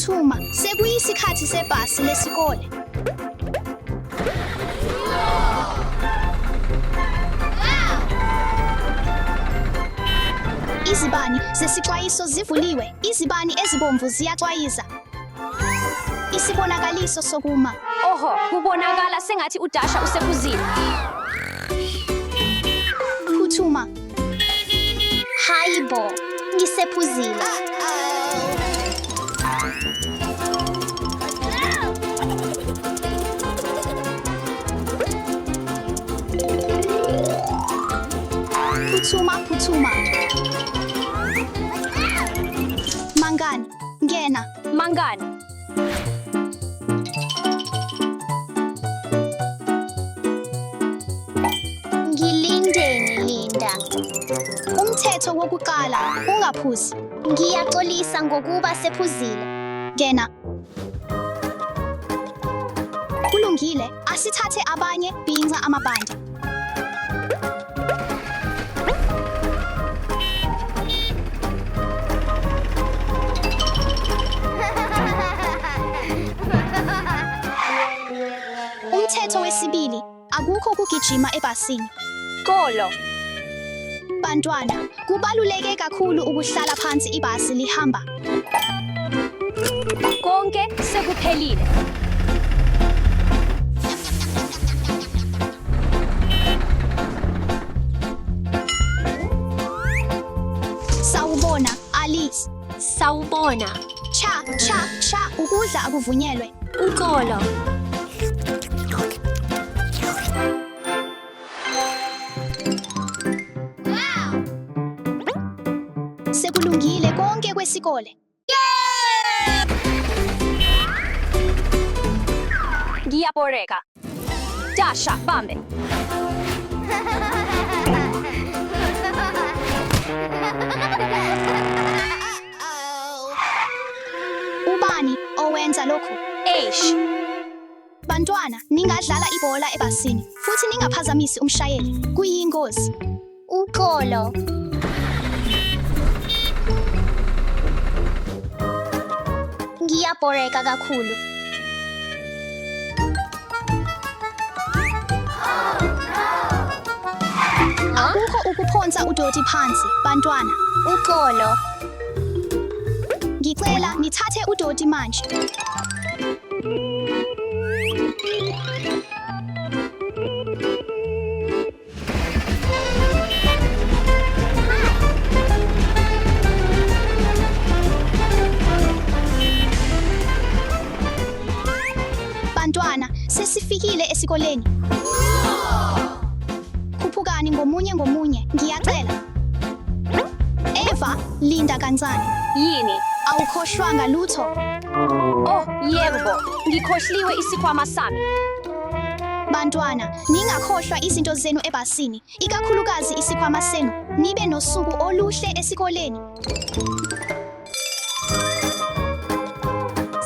Phuthuma, sekuyisikhathi sebhasi lesikole. Izibani zesixwayiso zivuliwe. Izibani ezibomvu ziyaxwayiza. Isibonakaliso sokuma. Oho, kubonakala sengathi uDasha usephuzile. Phuthuma. Hayi bo, ngisephuzile. Phuthuma, phuthuma. Mangani, ngena. Mangani. Ngilindeni Linda. Umthetho wokuqala, ungaphuzi. Ngiyaxolisa ngokuba sephuzile. Ngena. Kulungile, asithathe abanye bhinca amabhande. Umthetho wesibili, akukho kugijima ebhasini. Kolo. Bantwana, kubaluleke kakhulu ukuhlala phansi ibhasi lihamba. Konke sekuphelile. Sawubona, Alice. Sawubona. Cha, cha, cha, ukudla akuvunyelwe. Uxolo. Sekulungile konke kwesikole. Ngiyaboreka. Dasha, bambe. Ubani owenza lokhu? Eish. Bantwana, ningadlala ibhola ebhasini futhi ningaphazamisi umshayeli. Kuyingozi. Uxolo. Ngiyabhoreka kakhulu. Akukho ukuphonsa udoti phansi, bantwana. Uxolo. Ngicela nithathe udoti manje. Bantwana, sesifikile esikoleni. Khuphukani ngomunye ngomunye, ngiyacela. Eva, linda kancane. Yini? Awukhohlwanga lutho. Oh, yebo. Ngikhohliwe isikhwama sami. Bantwana, ningakhohlwa izinto zenu ebhasini, ikakhulukazi isikhwama senu. Nibe nosuku oluhle esikoleni.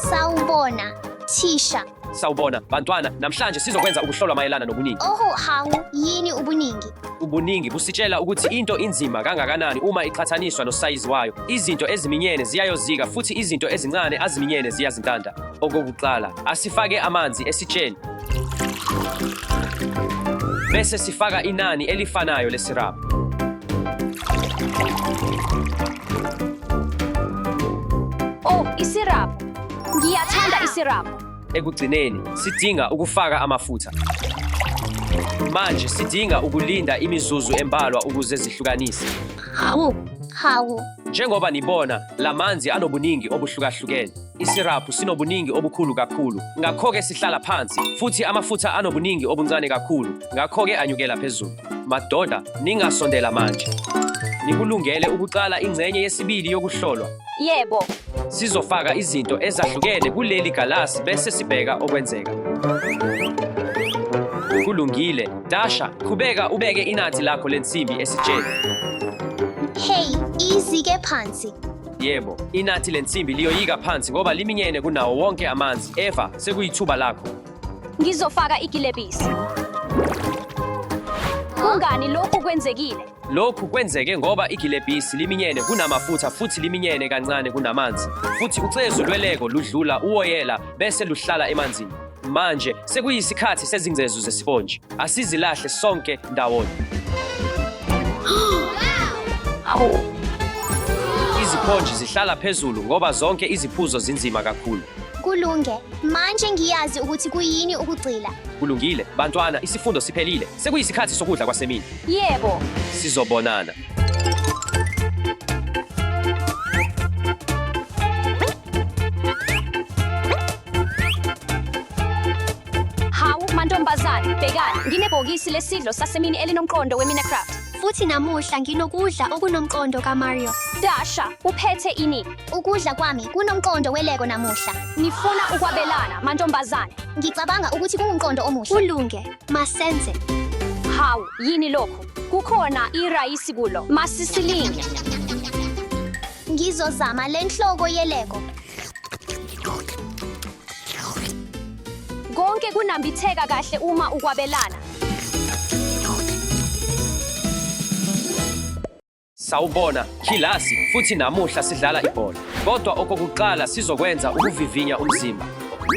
Sawubona, thisha. Sawubona, bantwana, namhlanje sizokwenza ukuhlolwa mayelana nobuningi. Oho, hawu, yini ubuningi? Ubuningi busitshela ukuthi into inzima kangakanani uma iqhathaniswa nosayizi wayo. Izinto eziminyene ziyayozika futhi izinto ezincane aziminyene ziyazintanta. Okokuqala, asifake amanzi esitsheni. Bese sifaka inani elifanayo lesiraphu. Oh, isiraphu. Ngiyathanda isiraphu. Ekugcineni, sidinga ukufaka amafutha. Manje sidinga ukulinda imizuzu embalwa ukuze zihlukanise. Hawu, hawu. Njengoba nibona, la manzi anobuningi obuhlukahlukene. Isiraphu sinobuningi obukhulu kakhulu, ngakho-ke sihlala phansi, futhi amafutha anobuningi obuncane kakhulu, ngakho-ke anyukela phezulu. Madoda, ningasondela manje. Nikulungele ukuqala ingxenye yesibili yokuhlolwa? Yebo. Sizofaka izinto ezahlukene kuleli galasi bese sibheka okwenzeka. Kulungile. Dasha, qhubeka ubeke inathi lakho lensimbi esitsheni. Hey, izike phansi. Yebo, inathi lensimbi liyoyika phansi ngoba liminyene kunawo wonke amanzi. Eva, sekuyithuba lakho. Ngizofaka igilebisi. Kungani lokhu kwenzekile? Lokhu kwenzeke ngoba igilebhisi liminyene kunamafutha futhi liminyene kancane kunamanzi. Futhi ucezu lwelego ludlula uwoyela bese luhlala emanzini. Manje sekuyisikhathi sezingcezu zesiponji. Asizilahle sonke ndawonye. Iziponji zihlala phezulu ngoba zonke iziphuzo zinzima kakhulu. Kulunge. Manje ngiyazi ukuthi kuyini ukugxila. Kulungile, bantwana, isifundo siphelile. Sekuyisikhathi sokudla kwasemini. Yebo. Sizobonana. Hawu mantombazane, bhekani, nginebhokisi lesidlo sasemini elinomqondo weMinecraft. Futhi namuhla nginokudla okunomqondo kaMario. Dasha, uphethe ini? Ukudla kwami kunomqondo weLego namuhla. Nifuna ukwabelana, mantombazane. Ngicabanga ukuthi kungumqondo omuhle. Kulunge, masenze. Hawu, yini lokhu? Kukhona irayisi kulo. Masisilinge. Ngizozama le nhloko yeLego. Konke kunambitheka kahle uma ukwabelana. Sawubona, kilasi, futhi namuhla sidlala ibhola. Kodwa okokuqala sizokwenza ukuvivinya umzimba.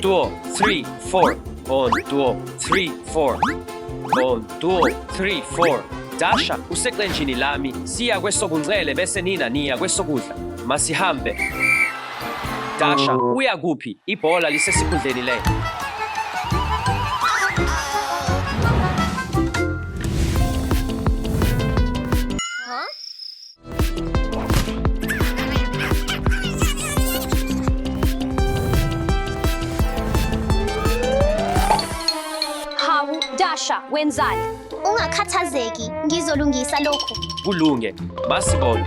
2 3 4 1 2 3 4 1 2 3 4. Dasha, useqenjini lami. Siya kwesokunxele bese nina niya kwesokudla. Masihambe. Dasha, uya kuphi? Ibhola lisesikhundleni le. Hawu, Dasha, wenzani? Ungakhathazeki, ngizolungisa lokhu. Kulunge. Masibone.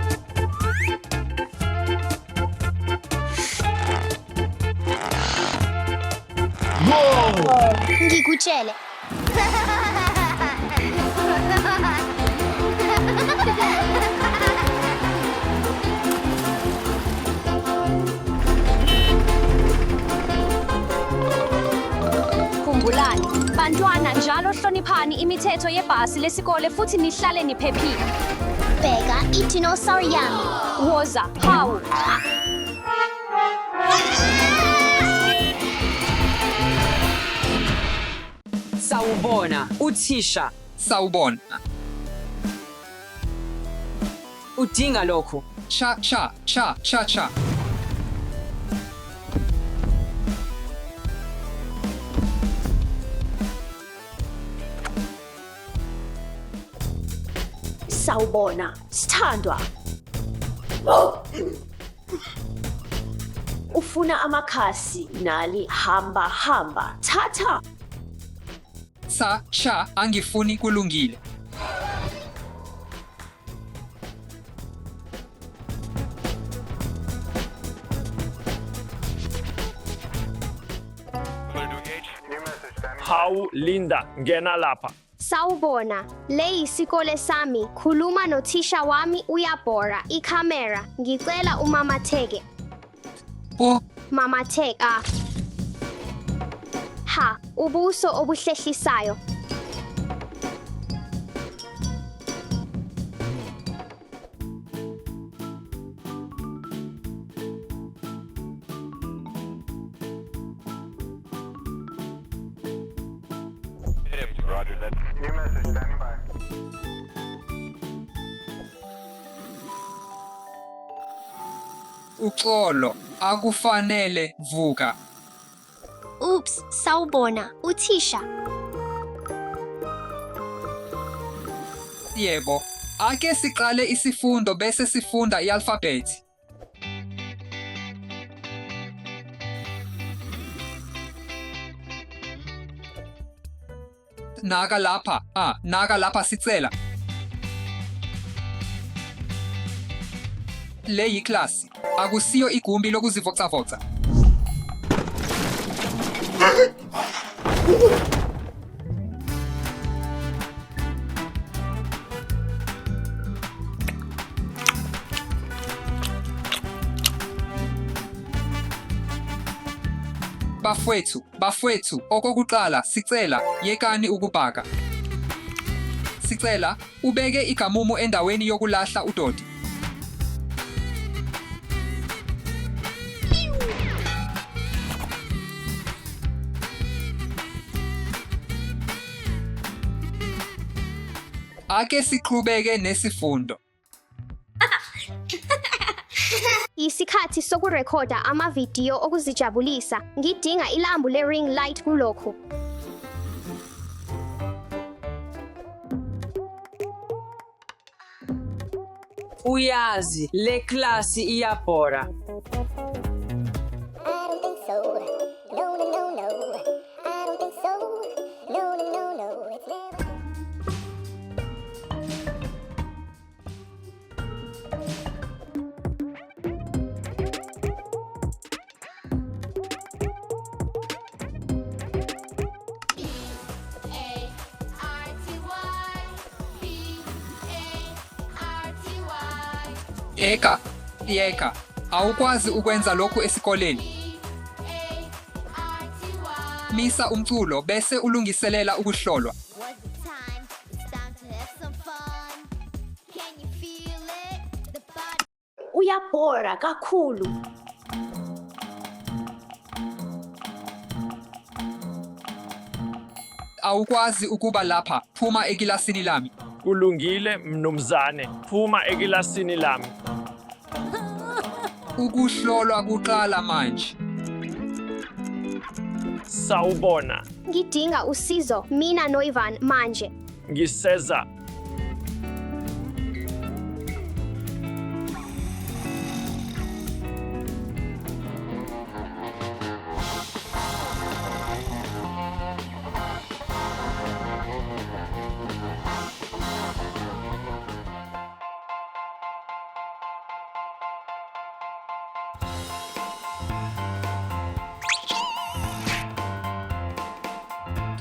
Ngikutshele. Khumbulani, bantwana njalo hloniphani imithetho yebhasi lesikole futhi nihlale niphephile. Bheka idinosaur yami. Woza, hawu. Sawubona, uthisha. Sawubona. Udinga lokhu. Cha cha cha cha cha. Sawubona, sithandwa. Ufuna amakhasi nali hamba hamba. Thatha. Cha cha angifuni kulungile. Hawu Linda, ngena lapha. Sawubona, le yisikole sami. Khuluma nothisha wami uyabhora. Ikhamera, ngicela umamatheke. Oh, Mamatheka. Ha, ubuso obuhlehlisayo. Uxolo, akufanele vuka. Oops, sawubona, uthisha. Yebo. Ake siqale isifundo bese sifunda ialfabhethi. Naka lapha, naka lapha sicela. Le yiklasi. Akusiyo igumbi lokuzivocavoca. Bafwethu, bafwethu, okokuqala sicela yekani ukubhaka. Sicela ubeke igamumu endaweni yokulahla udoti. Ake siqhubeke nesifundo. Yisikhathi sokurekhoda amavidiyo okuzijabulisa. Ngidinga ilambu le-ring light kulokhu. Uyazi, le klasi iyabhora. I don't think so. No, no, no, no. I don't think so. No, no, no, no. It's never. Eka, yeka. Awukwazi ukwenza lokhu esikoleni. Misa umculo bese ulungiselela ukuhlolwa. What's the time? It's time to have some fun. Can you feel it? The body. Uyabhora kakhulu. Awukwazi ukuba lapha. Phuma ekilasini lami. Kulungile mnumzane. Phuma ekilasini lami. Ukuhlolwa kuqala manje. Sawubona. Ngidinga usizo mina noIvan manje. Ngiseza.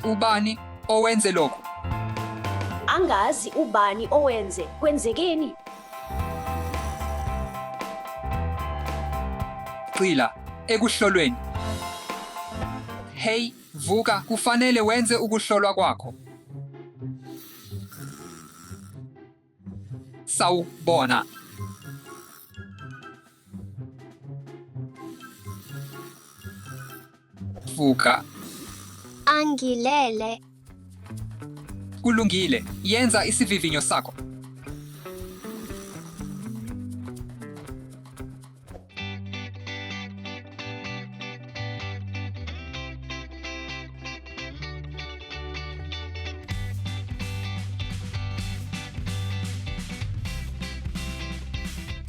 Ubani owenze lokhu? Angazi ubani owenze. Kwenzekeni? Gxila ekuhlolweni. Hey, vuka, kufanele wenze ukuhlolwa kwakho. Sawubona. Vuka. Angilele. Kulungile. Yenza isivivinyo sakho.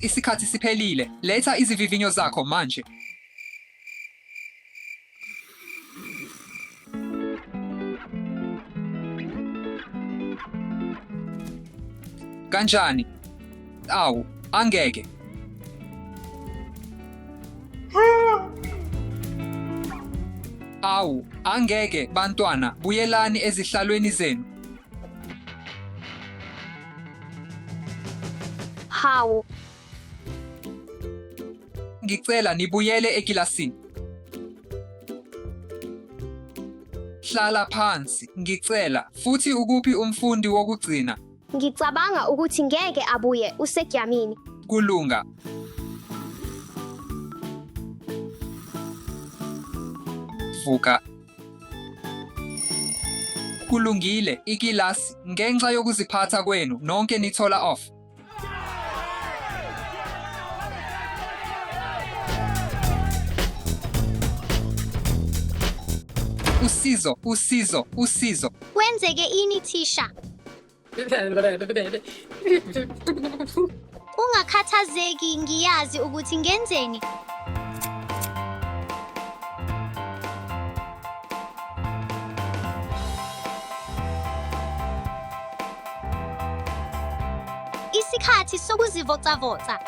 Isikhathi siphelile. Letha izivivinyo zakho manje. Kanjani? Awu, angeke. Awu, angeke bantwana, buyelani ezihlalweni zenu. Hawu, Ngicela nibuyele ekilasini. Hlala phansi, ngicela. Futhi ukuphi umfundi wokugcina? ngicabanga ukuthi ngeke abuye usegyamini. Kulunga. Vuka. Kulungile, ikilasi, ngenxa yokuziphatha kwenu nonke nithola off. Usizo, usizo, usizo. Kwenzeke ini thisha? Ungakhathazeki, ngiyazi ukuthi ngenzeni. Isikhathi sokuzivocavoca.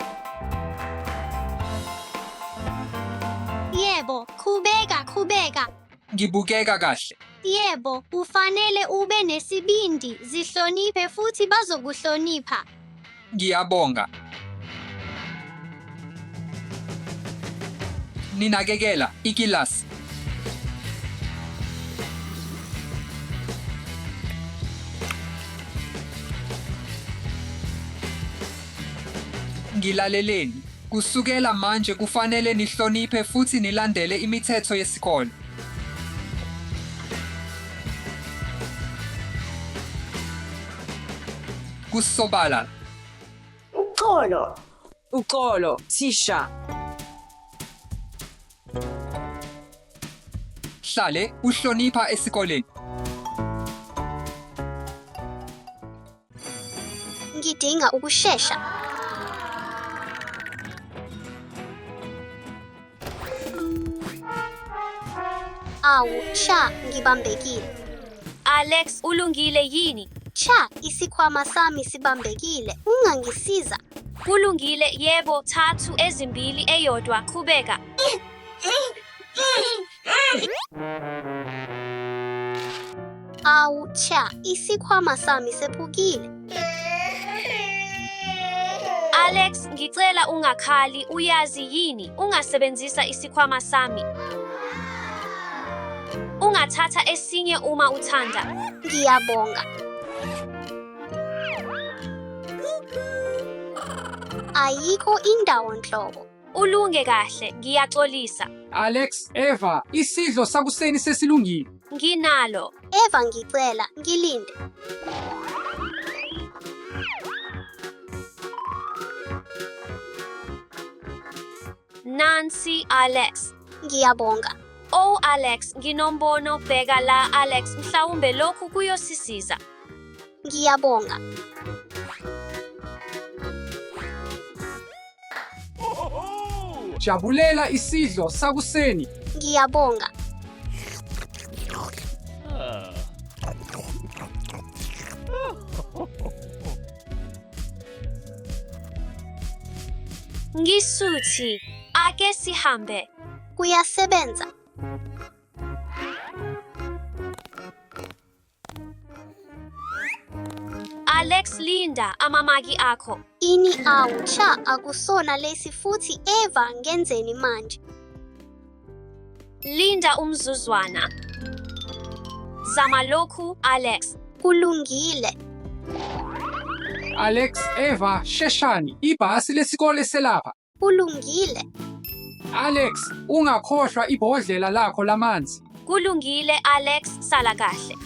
Yebo, qhubeka, qhubeka. Ngibukeka kahle. Yebo, ufanele ube nesibindi, zihloniphe futhi bazokuhlonipha. Ngiyabonga. Ninakekela ikilasi. Ngilaleleni. Kusukela manje kufanele nihloniphe futhi nilandele imithetho yesikole. Kusobala. Uxolo. Uxolo, thisha. Hlale uhlonipha esikoleni. Ngidinga ukushesha. Awu, cha, ngibambekile. Alex, ulungile yini? Cha, isikhwama sami sibambekile. Ungangisiza? Kulungile, yebo, 3 ezimbili eyodwa, qhubeka. Awu, cha, isikhwama sami sephukile. Alex, ngicela ungakhali, uyazi yini? Ungasebenzisa isikhwama sami. Ungathatha esinye uma uthanda. Ngiyabonga. Ayikho indawo nhlobo. Ulunge kahle, ngiyaxolisa. Alex, Eva, isidlo sakuseni sesilungile. Nginalo. Eva ngicela, ngilinde. Nancy, Alex. Ngiyabonga. Oh Alex, nginombono, bheka la Alex, mhlawumbe lokhu kuyosisiza. Ngiyabonga. Jabulela isidlo sakuseni. Ngiyabonga. Ngisuthi, ake sihambe. Kuyasebenza. Alex, linda amamaki akho. Ini awu cha akusona lesi futhi Eva ngenzeni manje? Linda umzuzwana. Zama lokhu, Alex. Kulungile. Alex, Eva, sheshani, ibhasi lesikole selapha. Kulungile. Alex, ungakhohlwa ibhodlela lakho lamanzi. Kulungile, Alex, sala kahle.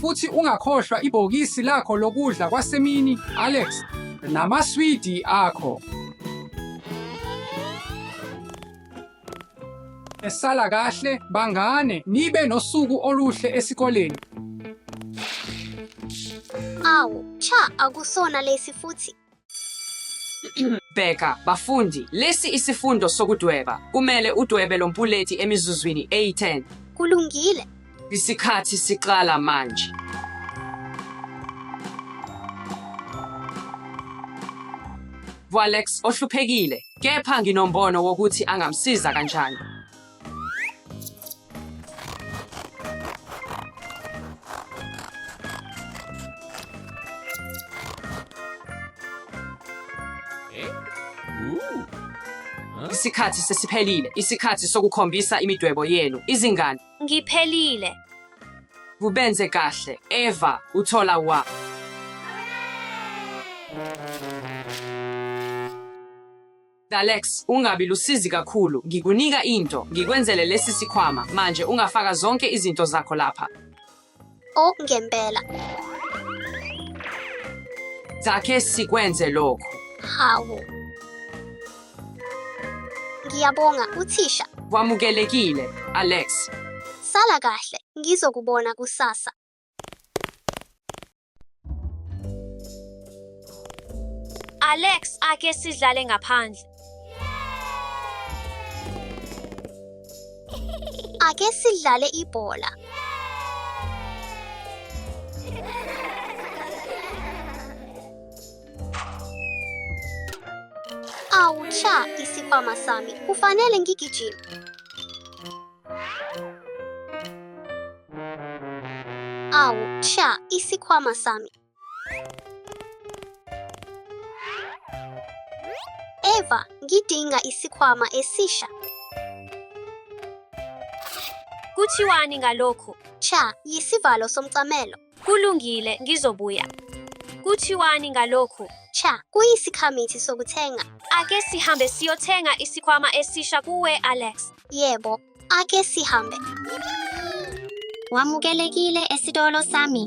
Futhi ungakhohlwa ibhokisi lakho lokudla kwasemini, Alex, namaswidi akho. Sala kahle, bangane, nibe nosuku oluhle esikoleni. Awu, cha akusona lesi futhi. Bheka, bafundi, lesi isifundo sokudweba. Kumele udwebe lo mpuleti emizuzwini eyi-10. Kulungile. Isikhathi siqala manje. Alex ohluphekile, kepha nginombono wokuthi angamsiza kanjani. Isikhathi sesiphelile, isikhathi sokukhombisa imidwebo yenu. Izingane, Ngiphelile. kubenze kahle. Eva, uthola wa. Alex, ungabi lusizi kakhulu. Ngikunika into, ngikwenzele lesi sikhwama. Manje ungafaka zonke izinto zakho lapha. O ngempela. Ake sikwenze lokho. Hawu. Ngiyabonga uthisha. Wamukelekile, Alex. Sala kahle, ngizokubona kusasa. Alex, ake sidlale ngaphandle. Ake sidlale ibhola. Awu cha, isikhwama sami. Kufanele ngigijime. Awu cha, isikhwama sami. Eva, ngidinga isikhwama esisha. Kuthiwani ngalokhu? Cha, yisivalo somcamelo. Kulungile, ngizobuya. Kuthiwani ngalokhu? Cha, kuyisikhathi sokuthenga. Ake sihambe siyothenga isikhwama esisha kuwe, Alex. Yebo, ake sihambe. Wamukelekile esitolo sami.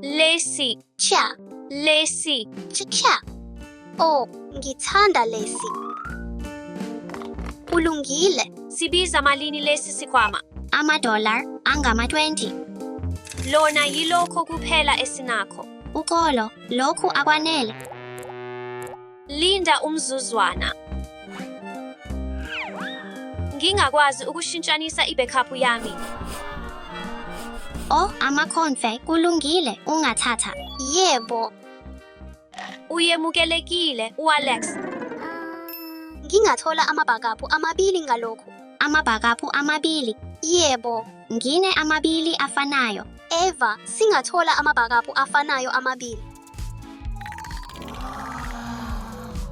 Lesi, Cha, lesi. cha. Oh, ngithanda lesi. Kulungile. Sibiza malini lesi sikhwama? Ama-dollar angama-20. Lona yilokho kuphela esinakho. Uxolo, lokhu akwanele. Linda umzuzwana. Ngingakwazi ukushintshanisa ibackup yami. Oh, amakhonfe, kulungile, ungathatha. Yebo, Uyemukelekile, uAlex. ngingathola amabhakaphu amabili ngalokhu. Amabhakaphu amabili. Yebo, Ngine amabili afanayo. Eva, singathola amabhakaphu afanayo amabili.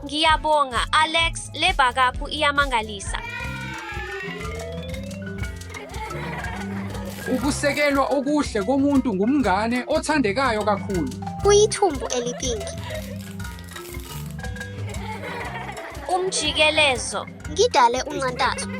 Ngiyabonga, Alex, le backup iyamangalisa. Ukusekelwa okuhle komuntu ngumngane othandekayo kakhulu. Kuyithumbu elipinki. Umjikelezo. Ngidale unxantathu.